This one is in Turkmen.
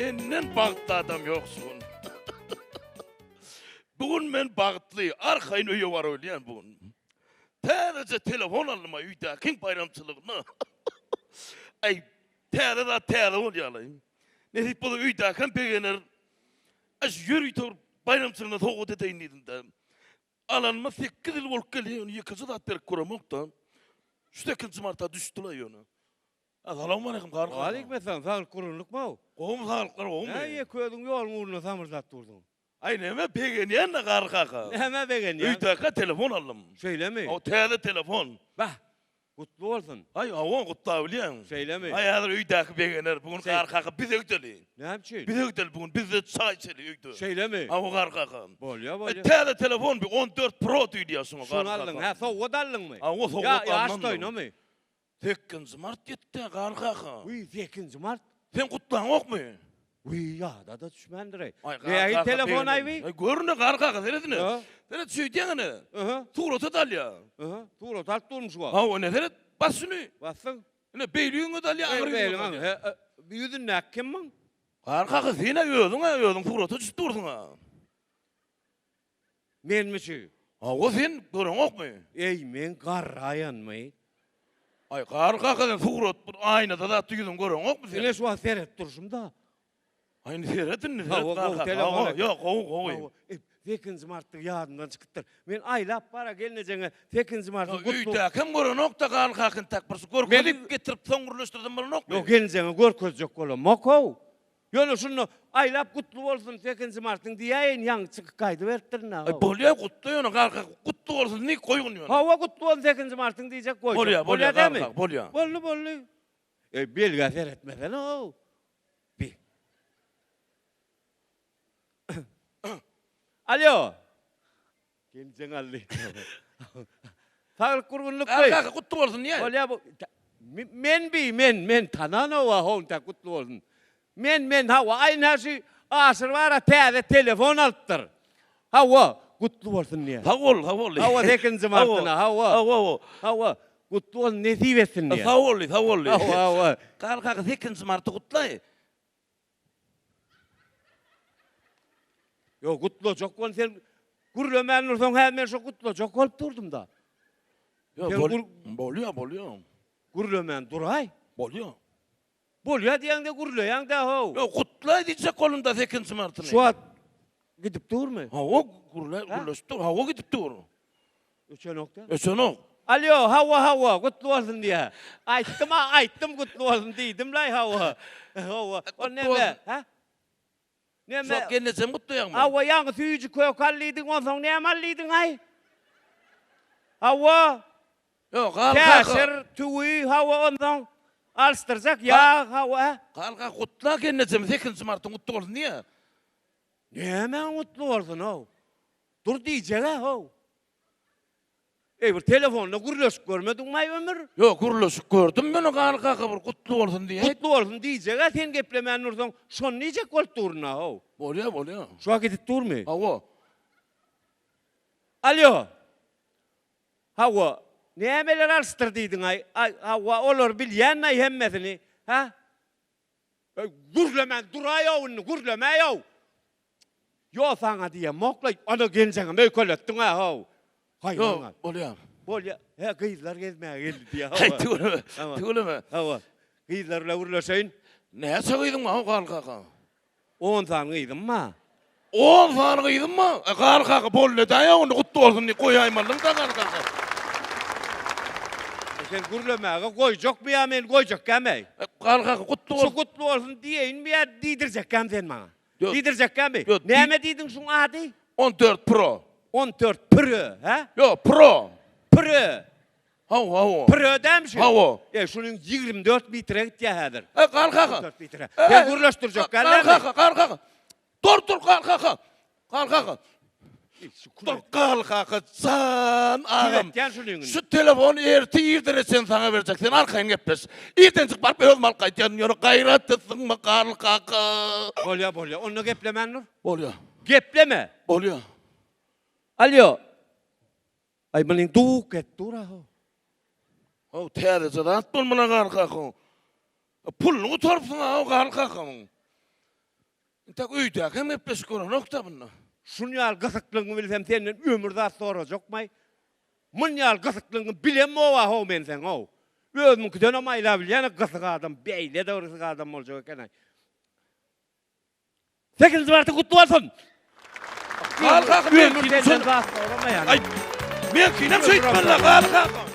Menden bagtly adam ýok şu gün. Bu gün men bagtly, arkaýyn öýe baryp bilýän bu gün. Täzeje telefon aldym aý öýdäkiň baýramçylygyna. Aý, täze zat täze bolýar-laý. Nesip bolsa öýdäkem begener. Aý, şu ýörite bir baýramçylygyna sowgat edeýin diýdim-de. Alanyma sekiz ýyl bolup gelýär, ýöne ýekeje zat berip göremok-da. Şu sekizinji marta düşdi-laý ýöne. Salowmaleýkim Garry kaka. Waleýkim saglyk gurgunlykmy-ow? Gowumy saglyklar gowumy? Näme ýeke özüň ýoluň ugrunda samyrdap durduň? Aý näme begenýän-de Garry kaka. Nämä begenýäň? Öýdäkä telefon aldym. Şeýlemi? Hawa täze telefon. Bah! Gutly bolsun. Aý hawa gutlabilýäň. Şeýlemi? Aý häzir öýdäki begener. Bu gün Garry kaka bize gideli. Näme üçin? Bize gideli bu gün bizde çaý içeli öýde. Şeýlemi? Hawa Garry kaka. Bolýa bolýa. Täze telefon bi 14 Pro diýilýär şuňa Garry kaka. Şuny aldyň hä sowgat aldyňmy? Hawa sowgat aldym. Ýa ýaş toýunamy? Sekizinji mart ýetdi, Garry kaka. Wiý, sekizinji mart? Sen gutlaňokmy? Wiý, ýada-da düşmändir-eý. Aý, Garry kaka. Nähili telefon-aý bi? Aý, görüne, Garry kaka, seret ine. Seret, şeýdýäň ine. Yhy. Surata-da alýar. Yhy, surat alyp durmuş bu wagt. Hawa, ine, seret, bas şuny. Basdyň. Ine, beýligiňe-de alýar, aňryňa-da alýar. He, ýüzündäki kim muň? Garry kaka, sen-ä özüň-ä, özüň surata düşüp dursuň-a. Menmi şu? Hawa sen göreňokmy? Eý men garraýanmy? Aý garry kaka sen surat bir aýnada zatda ýüzüňi göreňokmy sen? Ine şu wagt seret durşumda. Aý indi seret indi seret Hawa gowy kaka. telefon Hawa eken. ýok gowy gowy. Hawa sekizinji martdygy ýadymdan çykypdyr. Men aýlap bara gelnejeňe sekizinji martyň gutly. Öýdäkem görenokda garry kaka intäk bir şu görkezip getirip soň gürleşdirsem bolanokmy? Ýok gelnejeňe görkezjek bolamok-ow. Ýöne şunda aýlap gutly bolsun sekizinji martyň diýäýeýin ýaňy çykyp gaýdyberipdirin-ä. Aý bolýa gutla ýöne garka gutly bolsun diýip goýgun ýöne. Hawa gutly bolsun sekizinji martyň diýjek goýjak. Bolýa bolýa dämi? Garka bolýa. Boldy boldy. Eý belgä seretmesene-ow. Bi. Alýo. Geljeň aldy. Saglyk gurgunlykmy? Garry kaka gutly bolsun diýäý. Bolýa bu. Men bi men men tananowa honta gutly bolsun. Men men hawa aý ine şu Aşyr bara täze telefon alypdyr. Hawa gutly bolsun diýýär. Sag bol sag bol. Hawa sekizinji martyna hawa. Hawa hawa. Hawa gutly bolsun nesip etsin diýýär. Sag bol sag bol. Hawa hawa. Garry kaka sekizinji marty gutlaý. Ýok, gutlajak bol sen gürlemän dursaň hä men şo gutlajak bolup durdum-da. Ýok, Sen bol, gür- bolýa, bolýa. Gürlemän duraý. Bolýa. Bolýa diýeňde gürleýäň-dä how. Ýok, gutlaý diýjek boldum-da sekizinji martyny. Şu wagt gidip durmy? Hawa, gürle, Hä? gürleşip dur. Hawa gidip dur. Öçenok-da. Öçenok. Alýo, hawa, hawa, gutly bolsun diýýä. Aýtdym-a, aýtdym gutly bolsun diýdim-laý, hawa. Hawa. O neme, hä? Neme? Şo gelnejem gutlaýaňmy? Hawa, ýaňy süýji köke al diýdiň, onsoň näme al diýdiň-aý? Hawa. Ýok, gal kaka. Käşir, tüwi, hawa, onsoň alyşdyrjak ýag, hawa, hä? Gal kaka, gutla gelnejem, sekizinji martyň gutly bolsun diýýä. Nämäň gutly bolsun-ow? Dur diýjeg-ä, how. Eý, bir telefonda gürleşip görmediňmi-aý ömür? Ýok, gürleşip gördüm ýöne Garry kaka bir gutly bolsun diýäýt. Gutly bolsun diýjeg-ä, sen geplemän dursaň, şony diýjek bolup durun-a, how. Bolýa, bolýa. Şu wagt gidip durmy? Hawa. Alýo. Hawa. Nämeler alyşdyr diýdiň-aý? Aý, hawa, olary bilýän-aý hemmesini. Hä? Eý, gürlemän duraý-ow indi, gürlemäý-ow. Ýo saňa diýemok-la, ana geljeňem öýkeletdiň-ä how. Haýran. Ýok, bolýar. Bolýar. He, gyzlar gezmäge geldi diýýär. Haý, tüweleme, tüweleme. Hawa. Gyzlar bilen gürleşeýin. Näçe gyzyň bar, Garly kaka? On sany gyzym bar. On sany gyzym bar? E, Garly kaka, boldy edäý-ä onda, gutly bolsun diýip goýaýmalydyň-da, Garly kaka. E, sen gürlemäge goýjakmy ýa men goýjakkäm-eý? E, Garly kaka, gutly bolsun. Şu gutly bolsun diýeýinmi ýa diýdirjekkäm sen maňa? Ýok. Diýdirjekkämi? Ýok, diý- Näme diýdiň şuň ady? 14 Pro. 14 Prö, hä? Ýok, Pro. Prö. Hawa, hawa. Prö dämi şu? Hawa. E, şunuň 24 metre gitýär häzir. E, Garly kaka. 24 metre. E, Sen gürleşdirjek Garly dälmi? kaka, Garly kaka. Dur, dur, Garly kaka. Garly kaka. Dur, Garly kaka, jan agam. Küretýän şunuň. Şu telefony erte irden sen saňa berjek. Sen arkaýyn gepleş. Irdenjik baryp özüm alyp gaýtýan. Ýöne gaýrat etdiňmi, Garly kaka? Bolýa, bolýa. Onda geplemän dur. Bolýa. Gepleme. Bolýa. Alýo. Aý, munyň duk et dur-a ho. How, täzeje zat bolmaly, Garly kaka. Puluny gutarypsyň-a, Garly kaka muň. Entek öýdäki hem gepleşik bolanok-da bunda. Şun ýaly gysyklygyňy bilsem senden ömür zat sorajakmaý. Mun ýaly gysyklygyňy bilemok-a how men seň how. Özümiňkidenem aýlabilýän gysyk adam, beýle-de bir gysyk adam boljak eken-aý. Sekizinji martyň gutly bolsun! Gal kaka, Ömür senden zat soramaýan. Aý, meňkinem şeýtmeli-le, gal kaka.